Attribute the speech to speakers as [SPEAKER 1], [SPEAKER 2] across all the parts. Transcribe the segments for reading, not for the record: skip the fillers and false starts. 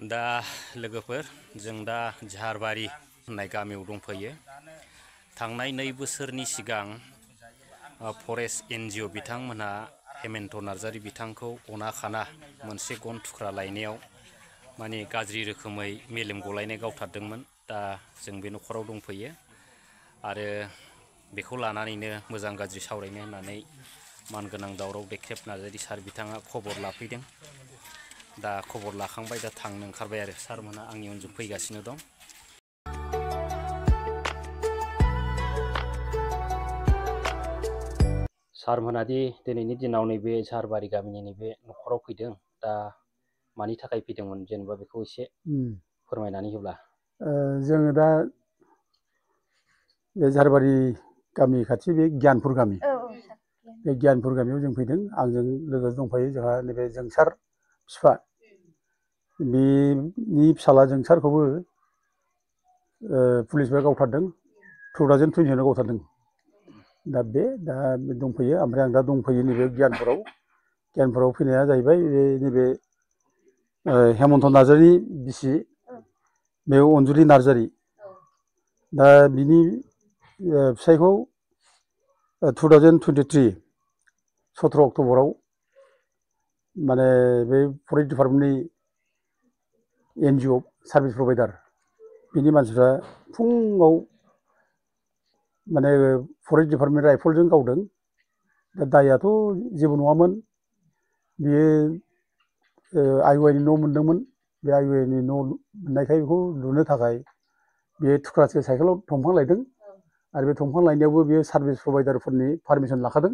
[SPEAKER 1] दा लोगोफोर जों दा झारबारि होननाय गामियाव दंफैयो। थांनाय 2 बोसोरनि सिगां फरेस्ट एनजिअ बिथांमोनहा हेमेन्त नार्जारि बिथांखौ अना खाना मोनसे गन थुख्रा लायनायाव माने गाज्रि रोखोमै मेलेम गलायनाय गावथारदोंमोन। दा जों बे न'खराव दंफैयो आरो बेखौ लानानैनो मोजां गाज्रि सावरायनो होननानै मानगोनां दावराव देख्रेब नार्जारि सार बिथाङा खबर लाफैदों। दा खबर लाखांबाय, दा थांनो ओंखारबाय आरो सारमोनहा आंनि उनजों फैगासिनो दं। सारमोनहादि दिनैनि दिनाव नैबे झारबारि गामिनि नैबे न'खराव फैदों, दा मानि थाखाय फैदोंमोन जेनेबा बेखौ एसे फोरमायनानै होब्ला।
[SPEAKER 2] जोङो दा बे झारबारि गामि खाथि बे गियानपुर गामि, बे गियानपुर गामियाव जों फैदों। आंजों लोगो दंफायो जोंहा नैबे जोंसार फिफा, बेनि फिसाला जोंसारखौबो पुलिसफ्रा गावथारदों, 2020 गावथारदों। दा दंफैयो, ओमफ्राय आं दा दंफैयो नैबे गियानपुराव फैनाया जाहैबाय नैबे हेमन्त नार्जारिनि बिसि बे अनजुलि नार्जारि। दा बिनि फिसाइखौ 2023 17 अक्ट'बराव माने बे फरेस्ट डिपार्टमेन्टनि एनजिअ सार्भिस प्रभाइडार बिनि मानसिफ्रा फुङाव माने फरेस्ट डिपार्टमेन्ट राइफलजों गावदों। दा दायआथ' जेबो नङामोन, बियो IUI नि न' मोनदोंमोन। बे IUI नि न' मोननायखाय बेखौ लुनो थाखाय बे थुख्रासे साइकेलाव दंफां लायदों आरो बे दंफां लायनायावबो बेयो सार्भिस प्रभाइडारफोरनि पारमिसन लाखादों।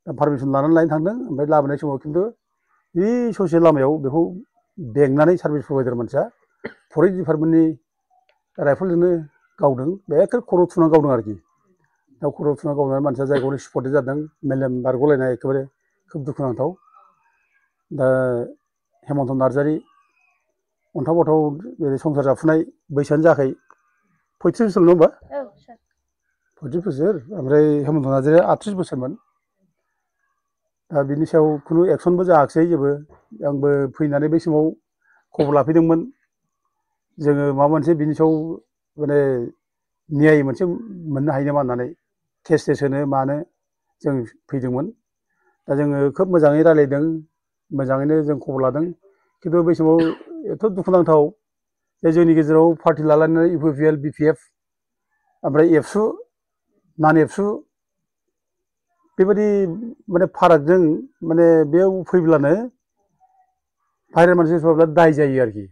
[SPEAKER 2] दा पारमिसन लानानै लायनो थांदों, ओमफ्राय लाबोनाय समाव खिन्थु बे ससे लामायाव बेखौ बेंनानै सार्भिस प्रभाइडार मानसिया फरेस्ट डिपार्टमेन्टनि राइफलजोंनो गावदों। बे एखे खर' थुनानै गावदों आरोखि। दा खर' थुनानै गावनाय मानसिया जायगायावनो स्पटै जादों, मेलेम बारग'लायनाय एखेबारे खोब दुखुनांथाव। दा हेमन्त नार्जारि अन्थाव बाथाव संसार जाफुनाय, बैसोआनो जायाखै 35 बोसोर नङा होमबा? 35 बोसोर। ओमफ्राय हेमन्त नार्जारिया 38 बोसोरमोन। दा बिनि सायाव खुनु एक्सनबो जायाखिसै जेबो। आंबो फैनानै बै समाव खबर लाफैदोंमोन, जोङो माबा मोनसे बिनि सायाव माने न्याय मोनसे मोननो हायो नामा होननानै केस होनो मानो जों फैदोंमोन। दा जोङो खोब मोजाङै रायज्लायदों, मोजाङैनो जों खबर लादों। खिन्थु बै समाव एथ' दुखुनांथाव जे जोंनि गेजेराव पार्टि लालायनानै UPPL, BPF, ओमफ्राय एबसु, नन एबसु बेबायदि माने फारागजों माने बेयाव फैब्लानो बाहेरानि मानसि सफैब्ला दाय जायो आरोखि।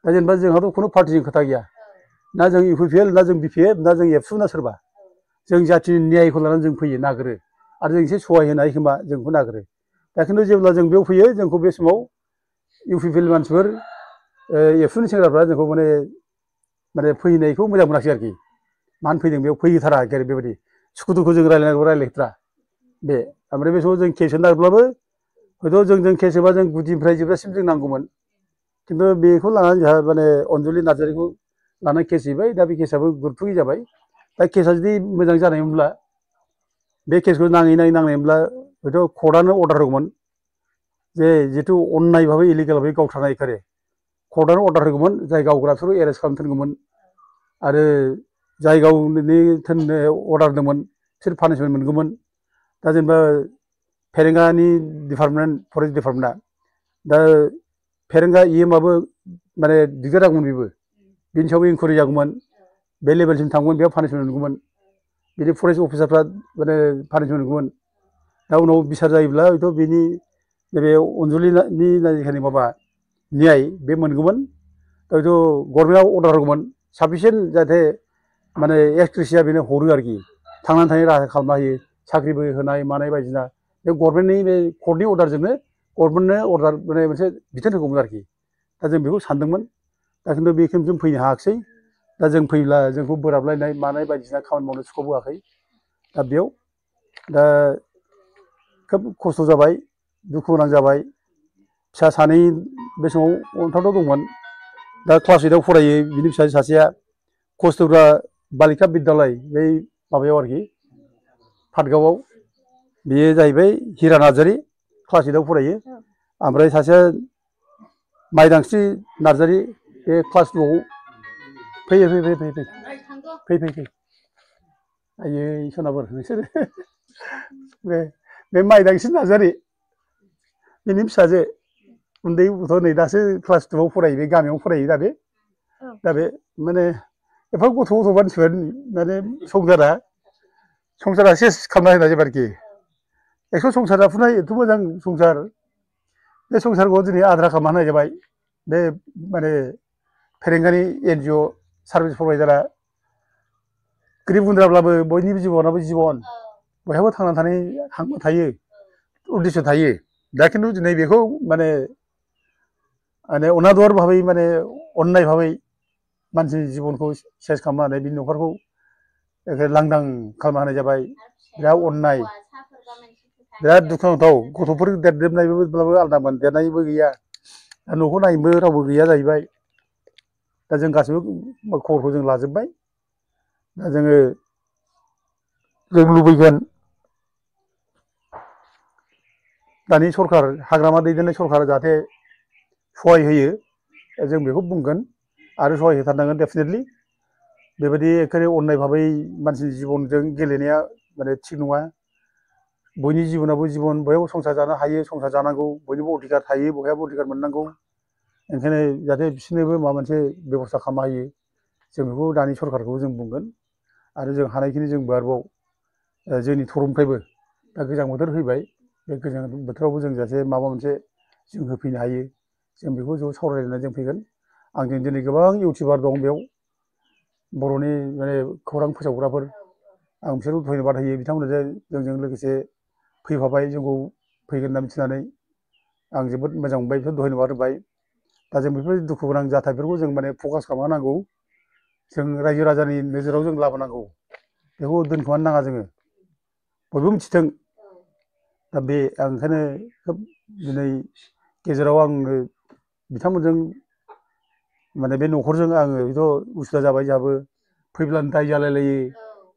[SPEAKER 2] दा जेनेबा जोंहाथ' खुनु पार्टिजों खोथा गैया, ना जों UPPL, ना जों BPF, ना जों एबसु, ना सोरबा। जों जाथिनि न्यायखौ लानानै जों फैयो, नागिरो आरो जों एसे सहाय होनाय खोमा जोंखौ नागिरो। दा खिन्थु जेब्ला जों बेयाव फैयो, जोंखौ बे समाव UPPL मानसिफोर, एबसुनि सेंग्राफ्रा जोंखौ माने फैनायखौ मोजां मोनाखिसै आरोखि। मानो फैदों बेयाव फैथारा बेबायदि सुखु दुखु जों रायज्लायनांगौ रायज्लायथारा बे। ओमफ्राय बे समाव जों केस होनो नागिरब्लाबो हयथ' जों केस होबा जों गुदिनिफ्राय जोबजासिम जों नांगौमोन। खिन्थु बेखौ लानानै जोंहा माने अनजुलि नार्जारिखौ लानानै केस हैबाय। दा बे केसआबो गुरफुङै जाबाय। दा केसआ जुदि मोजां जानायमोनब्ला, बे केसखौ नांनायमोनब्ला हयथ' कर्टआनो अर्डार होगौमोन जे जिहेथु अननाय भाबै इलिगेल भाबै गावथारनाय खारे कर्टआनो अर्डार होगौमोन, जाय गावग्राफोरखौ एरेस्ट खालामनो थिनगौमोन आरो जाय गावनि थिननो अर्डार होदोंमोन बिसोर पानिशमेन्ट मोनगौमोन। दा जेनेबा फेरेंगानि डिपार्टमेन्ट, फरेस्ट डिपार्टमेन्टआ दा फेरेंगा EMआबो माने दिगदार जागौमोन। बेबो बिनि सायावबो इनकुवारि जागौमोन, बे लेभेलसिम थांगौमोन, बेयाव पानिशमेन्ट मोनगौमोन। बिदि फरेस्ट अफिसारफ्रा माने पानिशमेन्ट मोनगौमोन। दा उनाव बिसार जायोब्ला हयथ' बिनि नैबे अनजुलिनि जायखिनि माबा न्याय बे मोनगौमोन। हयथ' गभर्नमेन्टआव अर्डार होगौमोन साफिसियेन्ट, जाहाथे माने एक्सक्रेसिया बेनो हरो आरोखि, थांनानै थानाय राहा खालामना होयो, साख्रिबो होनाय मानाय बायदिसिना। बे गभर्नमेन्टनि बे कर्टनि अर्डारजोंनो गभर्नमेन्टनो अर्डार माने मोनसे बिथोन होगौमोन आरोखि। दा जों बेखौ सानदोंमोन। दा खिन्थु बेखिनियाव जों फैनो हायाखिसै। दा जों फैब्ला जोंखौ बोराबलायनाय मानाय बायदिसिना खामानि मावनो सुखुआव होआखै। दा बेयाव दा खोब खस्थ' जाबाय, दुखु गोनां जाबाय। फिसा सानै बे समाव अनथावथाव दंमोन। दा क्लास 8आव फरायो बिनि फिसाजो सासेया, कस्तुरबा बालिका बिद्यालय बै माबायाव आरोखि पाटगावआव। बेयो जाहैबाय हिरा नार्जारि, क्लास 8आव फरायो। ओमफ्राय सासेया माइदांस्रि नार्जारि बे क्लास 2आव फै आयै सनाफोर नोंसोर बे माइदांस्रि नार्जारि बेनि फिसाजो उन्दै गथ' नै दासो क्लास 2आव फरायो बे गामियाव फरायो दा बे माने एफा गथ' मानसिफोर माने संसारा सेस खालामना होनाय जाबाय आरोखि एक्स' संसार जाफुनाय एथ' मोजां संसार बे संसारखौ दिनै आद्रा खालामना होनाय जाबाय बे माने फेरेंगानि NGO सार्भिस प्रभाइडारा गोरिब गुन्द्राब्लाबो बयनिबो जिबनाबो जिबन बयहाबो थांना थानाय हांखो थायो उद्देश्य थायो दा खिन्थु दिनै बेखौ माने अनादर भाबै माने अननाय भाबै मानसिनि जिबनखौ सेस खालामनानै बिनि न'खरखौ लांदां खालामना होनाय जाबाय बिराद अननाय बिराद दुखुनांथाव गथ'फोर देरजोबनायब्लाबो आलादामोन देरनायबो गैया दा न'खौ नायनोबो रावबो गैया जाहैबाय दा जों गासैबो खबरखौ जों लाजोब्बाय दा जों लुबैगोन दानि सरखार हाग्रामा दैदेननाय सरखारा जाहाथे सहाय होयो जों बेखौ बुंगोन आरो सहाय होथारनांगोन डेफिनेटलि बेबायदि एखेबारे अननाय भाबै मानसिनि जिबनजों गेलेनाया माने थिग नङा बयनि जिबनाबो जिबन बयहाबो संसार जानो हायो संसार जानांगौ बयनिबो अधिकार थायो बयहाबो अधिकार मोननांगौ ओंखायनो जाहाथे बिसोरनोबो माबा मोनसे बेब'स्था खालामना होयो जों बेखौ दानि सरखारखौ जों बुंगोन आरो जों हानायखिनि जोंबो आरोबाव जोंनि थरफनिफ्रायबो दा गोजां बोथोर फैबाय बे गोजां बोथोरावबो जों जाहाथे माबा मोनसे जों होफैनो हायो जों बेखौ ज' सावरायलायनानै जों फैगोन आंजों दिनै गोबां इउटुबार दं बेयाव बर'नि माने खौरां फोसावग्राफोर आं बिसोरखौ धन्यबाद होयो बिथांमोनजों जोंजों लोगोसे फैफाबाय जोंखौ फैगोन होनना मिथिनानै आं जोबोद मोजां मोनबाय बिसोर धन्यबाद होबाय दा जों बेफोर दुखु गोनां जाथायफोरखौ जों माने फकास खालामनांगौ जों रायजो राजानि नोजोराव जों लाबोनांगौ बेखौ दोनखोमानो नाङा जोङो बयबो मिथिथों दा बे आं ओंखायनो खोब दिनै गेजेराव आङो बिथांमोनजों माने बे न'खरजों आङो बेथ' उसुबिदा जाबाय जोंहाबो फैब्लानो दाय जालायलायो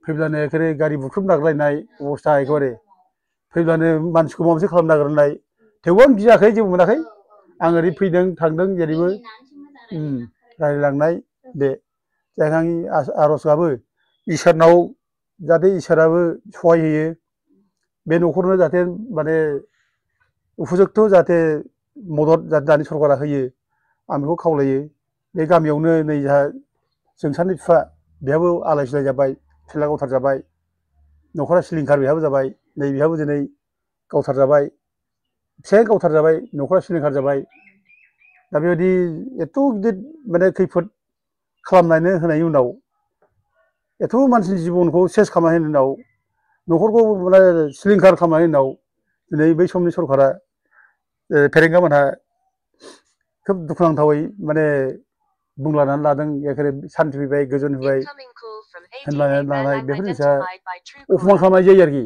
[SPEAKER 2] फैब्लानो एखेबारे गारि बुख्रुब नारलायनाय अबस्था एखेबारे फैब्लानो मानसिखौ माबा मोनसे खालामनो नागिरनाय थेवबो आं गियाखै जेबो मोनाखै आं ओरै फैदों थांदों जेरैबो रायलायलांनाय बे जायखौ आंनि आर'ज गाबो इसोरनाव जाहाथे इसोराबो सहाय होयो बे न'खरनो जाहाथे माने उपजुक्त जाहाथे मदद जाहाथे दानि सरकारा होयो आं बेखौ खावलायो बे गामियावनो नै जोंहा जोंसारनि बिफा बेहाबो आलाय सिलाय जाबाय फिसाज्ला गावथार जाबाय न'खरा सिलिंखार बेहाबो जाबाय नै बेहाबो दिनै गावथार जाबाय फिसाया गावथार जाबाय न'खरा सिलिंखार जाबाय दा बेबायदि एथ' गिदिर माने खैफोद खालामनानै होनायनि उनाव एथ' मानसिनि जिबनखौ सेस खालामनायनि उनाव न'खरखौ माने सिलिंखार खालामनायनि उनाव दिनै बै समनि सरकारा फेरेंगा मोनहा खोब दुखुनांथावै माने बुंलानानै लादों एखेबारे सान्थि फैबाय गोजोन फैबाय होनलायनानै लानाय बेफोर जिनिसा अफमान खालामनाय जायो आरोखि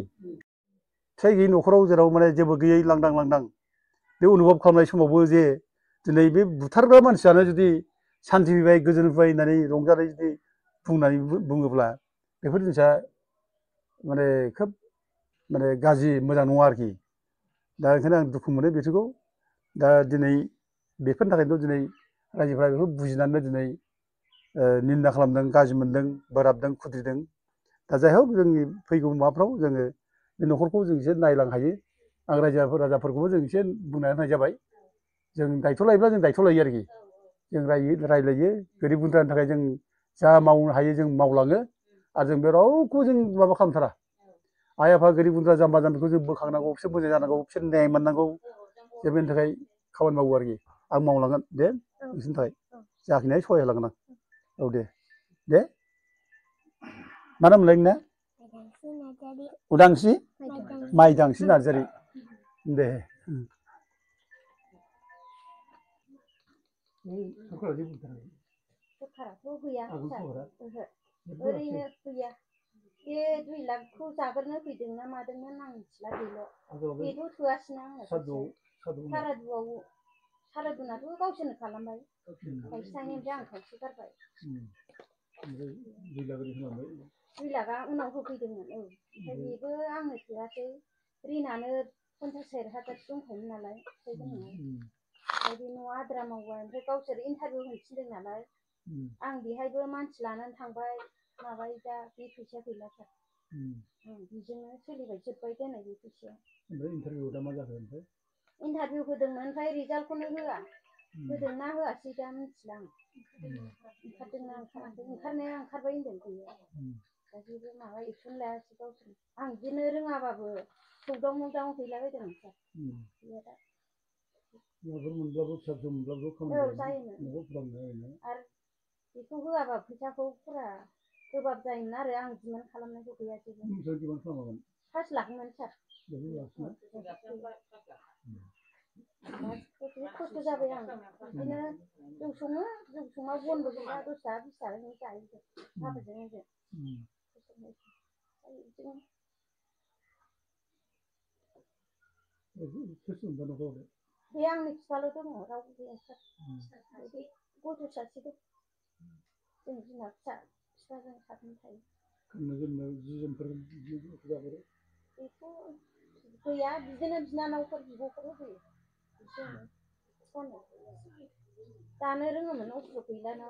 [SPEAKER 2] फिसाइ गैयै न'खराव जेराव माने जेबो गैयै लांदां लांदां बे अनुभब खालामनाय समावबो जे दिनै बे बुथारग्रा मानसियानो जुदि सान्थि फैबाय गोजोन फैबाय होननानै रंजानाय जुदि बुङोब्ला बेफोर जिनिसा माने खोब माने गाज्रि मोजां नङा आरोखि दा ओंखायनो आं दुखु मोनो बिसोरखौ दा दिनै बेफोरनि थाखायनोथ' दिनै रायजोफ्रा बेखौ बुजिनानै दिनै निन्दा खालामदों गाज्रि मोनदों बोराबदों खुद्रिदों दा जाय हक जोंनि फैगौ माबाफ्राव जोङो बे न'खरखौ जों एसे नायलांनो हायो आं राजाफोरखौबो जों एसे बुंनानै होनाय जाबाय जों दायथ' लायोब्ला जों दायथ' लायो आरोखि जों रायलायो गोरिब गुन्द्रानि थाखाय जों जा मावनो हायो जों मावलाङो आरो जों बे रावखौबो जों माबा खालामथारा आइ आफा गोरिब गुन्द्रा जाम्बा जाम्बिखौ जों बोखांनांगौ बिसोर मोजां जानांगौ बिसोर न्याय मोननांगौ जों बेनि थाखाय खामानि मावो आरोखि आं मावलांगोन दे नोंसोरनि थाखाय जाखिनि सहाय होलांगोन आं औ दे मा नाम मोनलाय नोंना उदांस्रि माइदांस्रि नार्जारि दे
[SPEAKER 3] सरखाराथ' गैया ओरैनो गैया बे 2 लाखखौ जाग्रोनो फैदों ना मादोंमोन आं मिथिला बेल' बेथ' थोआसैना आंनो सारादुनाथ' गावसोरनो खालामबाय थाइसे थाइनैनिफ्राय आं खावसे गारबाय 2 लाखआ उनाव होफैदोंमोन ओमफ्राय बेबो आंनो थोआसै रिनानो 50,000 दंखायोमोन नालाय ओमफ्राय बे न'आ आद्रा मावबाय ओमफ्राय गावसोर इन्टारभिउ होनफिनदों नालाय आं बेहायबो मानसि लानानै थांबाय माबाय दा बे फैसाया गैला सार बेजोंनो सोलिबाय जोब्बाय दोनै बे फैसाया
[SPEAKER 2] ओमफ्राय इन्टारभिउ दा मा जाखो ओमफ्राय
[SPEAKER 3] इन्टारभिउ होदोंमोन ओमफ्राय रिजाल्टखौनो होआ होदोंना होआसै दा मिथिला आं ओंखारदोंना ओंखाराखै ओंखारनाया ओंखारबाय होनदों गैया दा जेबो माबा एक्सन लायासै गावसोर आं बिदिनो रोङाबाबो सौदाव मौदाव हैलाबायदों सार गैया दा
[SPEAKER 2] माबाफोर मोनब्लाबो फिसा फिसौ मोनब्लाबो खामानि
[SPEAKER 3] जायोमोन
[SPEAKER 2] न'खर फोरावनो ओरैनो
[SPEAKER 3] आरो बेखौ होआबा फैसाखौ फुरा गोबाब जायोमोन आरो आं डिमान्ड खालामनायखौ गैया जेबो
[SPEAKER 2] नोंसोर डिमान्ड खालामामोन
[SPEAKER 3] 5 लाखमोन सार
[SPEAKER 2] बेखौ होआसैना
[SPEAKER 3] खस्थ' जाबाय आं बिदिनो जौ सङाव बनबो गैया 10 थाखा 20 थाखानि जायो हाबाजों आंजों
[SPEAKER 2] सोर सोर दं न'खराव
[SPEAKER 3] बे आंनि फिफाल' दङ रावबो गैया सार बे गथ' सासे दं जों बिमा फिफाजों साथाम थायो
[SPEAKER 2] गाननाय जोमनाय जि जोमफोर जाबोरो
[SPEAKER 3] बेखौ गैया बिदिनो बिनानावफोर बिब'फोर होफैयो दानो रोङोमोन अस्त्र गैलाना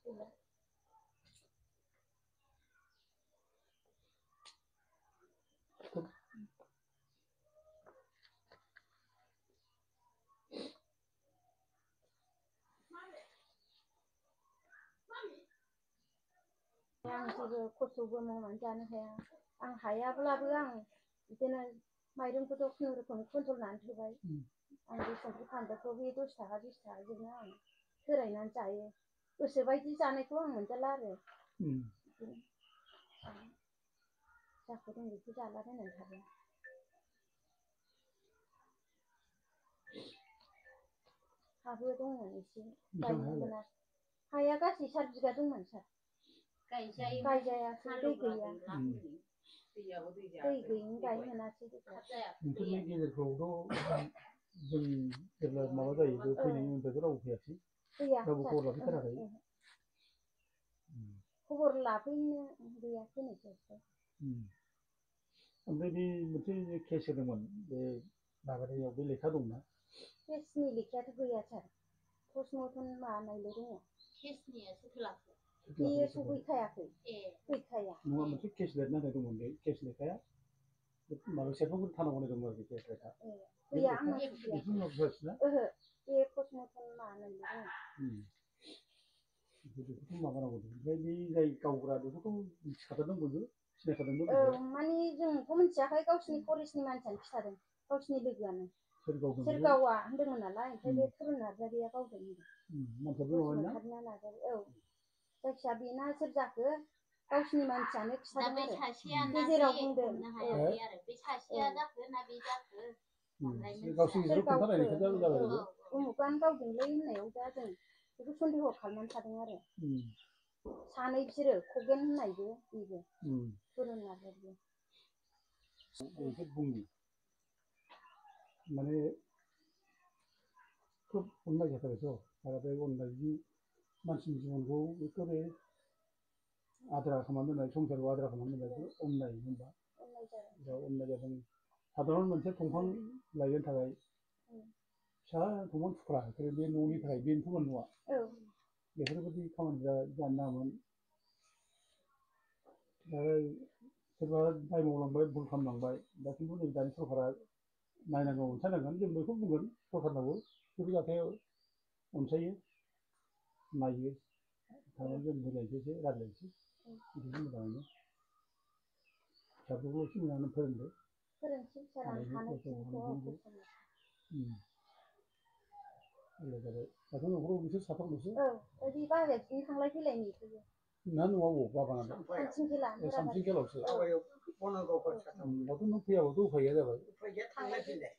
[SPEAKER 3] गैला आं जेबो खस्थ'बो मावनानै जानो हाया आं हायाब्लाबो आं बिदिनो माइरंखौथ' खुनुरुखुम कन्ट्रल थोबाय आं बे संख्रि फानलुखौ बे 10 थाखा 20 थाखाजोंनो आं सोलायनानै जायो गोसोबायदि जानायखौ आं मोनजाला आरो जाखौ दं बेखौ जालाबायनानै थाबाय हाबो दंमोन एसे गायनो मोना हाया गासै 4 बिगा दंमोन सार गायजायासै दै गैया दै गैयिनि गायनो मोनासै
[SPEAKER 2] नोंसोरनि गेजेरफ्रावथ' जों जेब्ला माबा जायो बे फैनायनि उननिफ्रायथ' रावबो फैयासै रावबो खबर लाफैथाराखै
[SPEAKER 3] खबर लाफैनो गैया फैनायसै
[SPEAKER 2] ओमफ्राय बे मोनसे केस होदोंमोन बे माबानायाव बे लेखा दंना
[SPEAKER 3] केसनि लेखायाथ' गैया सार पस्टमर्टम मानायल' दङ केसनियासो थोलाखै बेयो सफैखायाखै फैखाया
[SPEAKER 2] नङा मोनसे केस लिरना होनाय दंमोन बे केस लेखाया माबा सेरफांगुरि थानायाव होनाय दंमोन आरोखि केस लेखा
[SPEAKER 3] गैया आंनाव
[SPEAKER 2] बेखौ उनाव होआसैना
[SPEAKER 3] ओहो बे पस्टमर्टम मानायल' दङ
[SPEAKER 2] बेखौथ' माबानांगौ ओमफ्राय बे जाय गावग्रा बेखौथ' मिथिखादों बयबो सिनायखादोंबो
[SPEAKER 3] माने जोंथ' मिथियाखै गावसिनि फरेस्टनि मानसियानो खिथादों गावसिनि लोगोआनो सोर गावा होनदोंमोन नालाय ओमफ्राय बे थुरुन नार्जारिया गावदों होनदों नार्जारि जायखिया बेना सोर जाखो गावसिनि मानसियानो खिथादों आरो गेजेराव बुंदों बे सासेया जाखो ना बे जाखो सोर गावखो उमुगानो गावदोंलै होननायाव दा जों बेखौ सन्देह खालामनानै थादों आरो सानै बिसोरो खगेन होननायबो बेबो थुरुन नार्जारिबो
[SPEAKER 2] माने खोब अननाय जाथारोथ' आरो बे अननायनि मानसिनि जिबनखौ एखेबारे आद्रा खालामनानै दोननाय संसारखौ आद्रा खालामनानै दोननाय अननाय होनबा अननाय जादों साधारन मोनसे दंफां लायनो थाखाय फिसा दंफां थुख्रा बे न'नि थाखाय बेनोथ' न'आ बेफोरबायदि खामानि जानो नाङामोन आरो सोरबा दाय मावलांबाय भुल खालामलांबाय दा खिन्थु नै दानि सरकारा नायनांगौ अनसायनांगोन जों बेखौ बुंगोन सरकारनावबो बेफोर जाहाथे अनसायो नायो थारमाने जों बुजायनोसै रायज्लायनोसै बिदिनो मोजाङैनो फिसाफोरखौ एसे मोजाङै फोरोंदो
[SPEAKER 3] फोरोंसै सार आं हानायखिनिखौ
[SPEAKER 2] जाबाय दाथ' न'खराव बिसोर साथामल'सो
[SPEAKER 3] बे बाजारसिम थांलाय फैलाय नेथ'यो
[SPEAKER 2] ना न'आव बाबाना सानथिंखेलावसो दाथ' नों फैयाबाथ' उफाय गैया जाबाय
[SPEAKER 3] थांलाय फैलाय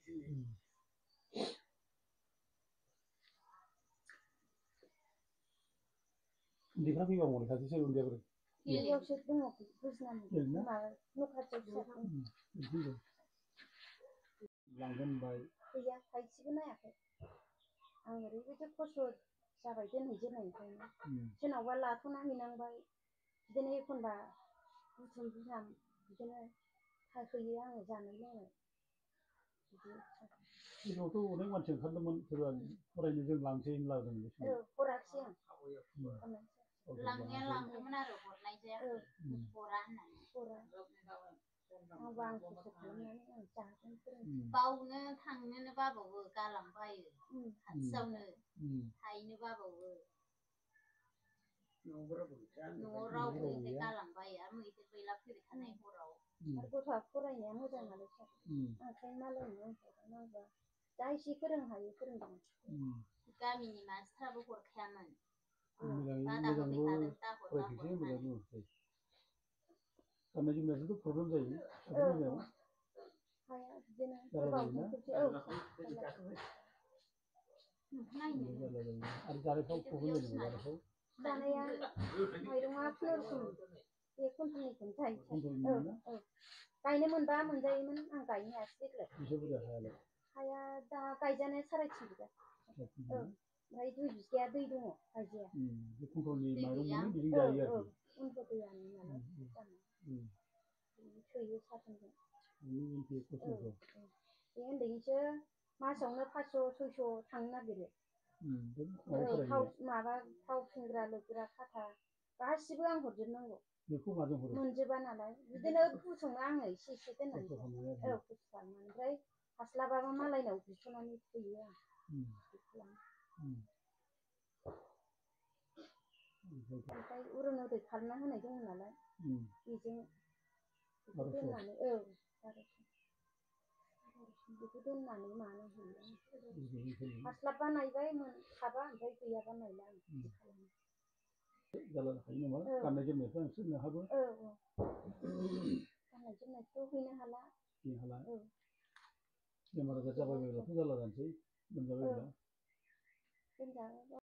[SPEAKER 2] उन्दैफ्रा फैबा हनै सासेसो उन्दैयाबो
[SPEAKER 3] बेयावसो दङ बुजिनानै माबा न' खाथियावसो
[SPEAKER 2] लांगोन बाय
[SPEAKER 3] गैया थाइसेबो नायाखै आं ओरैबायदि खस्थ' जाबाय दोनहैजेननायनिफ्रायनो सोरनावबा लाथ'ना हैनांबाय बिदिनो एखनबा बुथुम बुथाम बिदिनो होयो आङो जानाय लोंनाय बिदि
[SPEAKER 2] गोजौआवथ' अनेक मानसि ओंखारदोंमोन सोरबा फरायनो जों लांसै होनलादों बे समाव
[SPEAKER 3] हराखिसै आं
[SPEAKER 4] लांनाया लांदोंमोन आरो हरनाय जायाखै हरा होननानै
[SPEAKER 3] आंबो आं खस्थ' खालामनानै आं जागोन
[SPEAKER 4] बावनो थांनोनो बाबावो गालांबायो खाथियावनो थाहैनो बाबावो न'आव रावबो गैयिखाय गालांबायो आरो मैदेर मैला फैबाय थानाय हराव
[SPEAKER 3] आरो गथ'आ फरायनाया मोजां नालाय सार ओंखायनो मालायनि नांगौ जा एसे फोरोंनो हायो फोरोंदों
[SPEAKER 4] गामिनि मानसिफ्राबो हरखायामोन बादा
[SPEAKER 2] मोजांल'
[SPEAKER 4] होबाय थादों दा हर दा
[SPEAKER 2] फरायथोंसै
[SPEAKER 4] हर
[SPEAKER 2] मोजां
[SPEAKER 4] होननानै
[SPEAKER 2] गाननाय जोमनायजोंथ' प्रब्लेम जायो थांनो
[SPEAKER 3] हाया बिदिनो
[SPEAKER 2] फैनायाव
[SPEAKER 3] गोबाव खेबसे
[SPEAKER 2] आरो जानायफ्राव प्रब्लेम जायो जानायफ्राव
[SPEAKER 3] जानाया माइरङा खुनुरुखुम बे कुन्टेलनिखौनो जायो गायनो मोनबा मोनजायोमोन आं गायनो हायासै देग्लाय
[SPEAKER 2] बेसे बुरजा हायालाय
[SPEAKER 3] हाया दा गायजानाया 3.5 बिगा ओमफ्राय 2 बिगाया दै दङ गायजाया
[SPEAKER 2] बे कुन्टेलनि माइरं मोनो बेजों जायो आरोखि
[SPEAKER 3] उनफोर दैयानो नालाय थोयो साथोनजों बे उन्दैनिसो मासावनो 500 600 थांनो नागिरो थाव माबा थाव फुनग्रा लोबग्रा खाथा गासिबो आं हरजोबनांगौ
[SPEAKER 2] बेखौ माजों हरो
[SPEAKER 3] मोनजोबा नालाय बिदिनो बुथुमो आङो एसे एसे दोननानै खस्थ' खालामनानै ओमफ्राय हास्लाबाबा मालायनाव बिथ'नानै थोयो आं ओमफ्राय अरुनदय खालामना होनाय दङ नालाय बेजों बेखौ दोननानै बेखौ दोननानै मानो होयो हास्लाबबा नायबाय थाबा ओमफ्राय गैयाबा नायला आं बिदि खालामो
[SPEAKER 2] जाला हायो नामा गाननाय जोमनायफ्रा नोंसोर नोंहाबो
[SPEAKER 3] गाननाय जोमनायखौथ' हैनो हाला
[SPEAKER 2] बेमार आजार जाबाय बायब्लाथ' जाला जानोसै लोमजाबायब्ला